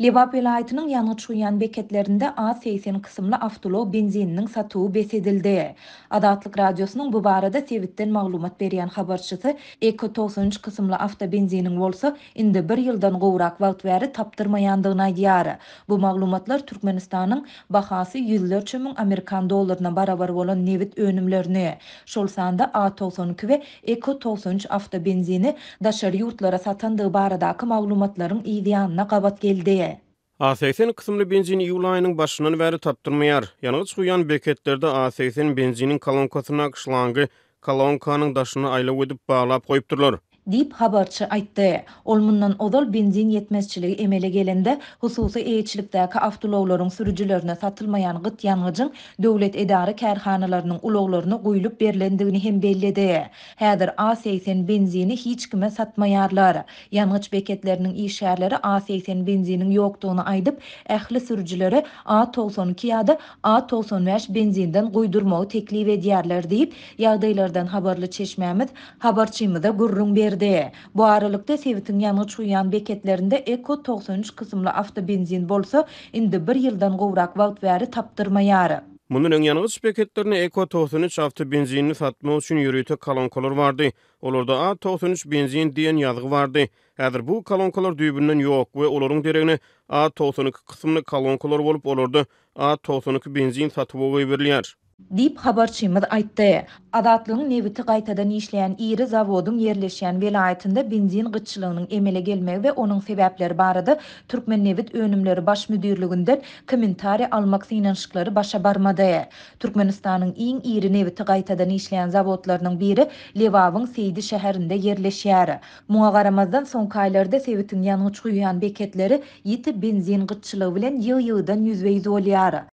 Lebap welaýatynyň ýangyç guýýan beketlerinde A 80 kysymly awtoulag benzininiň satuwy bes edildi. Azatlyk Radiosynyň bu barada sebitden maglumat berýän habarçysy Eko 93 kysymly awtobenziniň bolsa indi bir ýyldan gowrak wagt bäri tapdyrmaýandygyny aýdýar. Bu maglumatlar Türkmenistanyň bahasy ýüzlerçe müň amerikan dollaryna barabar bolan nebit önümlerini, şol sanda A 92 we Eko 93 awtobenzini daşary ýurtlara satandygy baradaky maglumatlaryň yz ýanyna gabat geldi. A 80 kysymly benzin iýul aýynyň başyndan bäri tapdyrmaýar. Ýangyç guýýan beketlerde A 80 benziniň kolonkasyndaky şlangy kolonkanyň daşyna aýlaw edip baglap goýupdyrlar. Diýip, habarçy aýtdy. Ol mundan ozal benzin ýetmezçiligi emele gelende, hususy eýeçilikdäki awtoulaglaryň sürüjilerine satylmaýan gyt ýangyjyň döwlet edara-kärhanalarynyň ulaglaryna guýlup berlendigini hem belledi. Häzir A 80 benzini hiç kime satmaýarlar. Ýangyç beketleriniň işgärleri A 80 benziniň ýokdugyny aýdyp, ähli sürüjilere A 92 ýa-da A 95 benzinden guýdurmagy teklip edýärler diýip, ýagdaýlardan habarly çeşmämiz habarçymyza gürrüň berdi. Bu aralykda, sebitiň ýangyç guýýan beketlerinde Eko 93 kysymly awtobenzin bolsa, indi bir ýyldan gowrak wagt bäri tapdyrmaýar. Mundan öň ýangyç beketlerinde Eko 93 awtobenzinini satmak üçin ýörite kolonkalar bardy. Olarda A 93 benzin diýen ýazgy bardy. Häzir bu kolonkalar düýbünden ýok we olaryň deregine A 92 kysymly kolonkalar bolup, olarda A 92 benzin satuwa goýberilýär. Diýip, habarçymyz aýtdy. Azatlygyň nebiti gaýtadan işleýän iri zawodyň ýerleşýän welaýatynda benzin gytçylygynyň emele gelmegi we onuň sebäpleri barada Türkmennebitönümleri baş müdirliginden kommentariý almak synanyşyklary başa barmady. Türkmenistanyň iň iri nebiti gaýtadan işleýän zawodlarynyň biri Lebabyň Seýdi şäherinde ýerleşýär. Muňa garamazdan, soňky aýlarda sebitiň ýangyç guýýan beketleri ýiti benzin gytçylygy bilen ýygy-ýygydan ýüzbe-ýüz bolýar.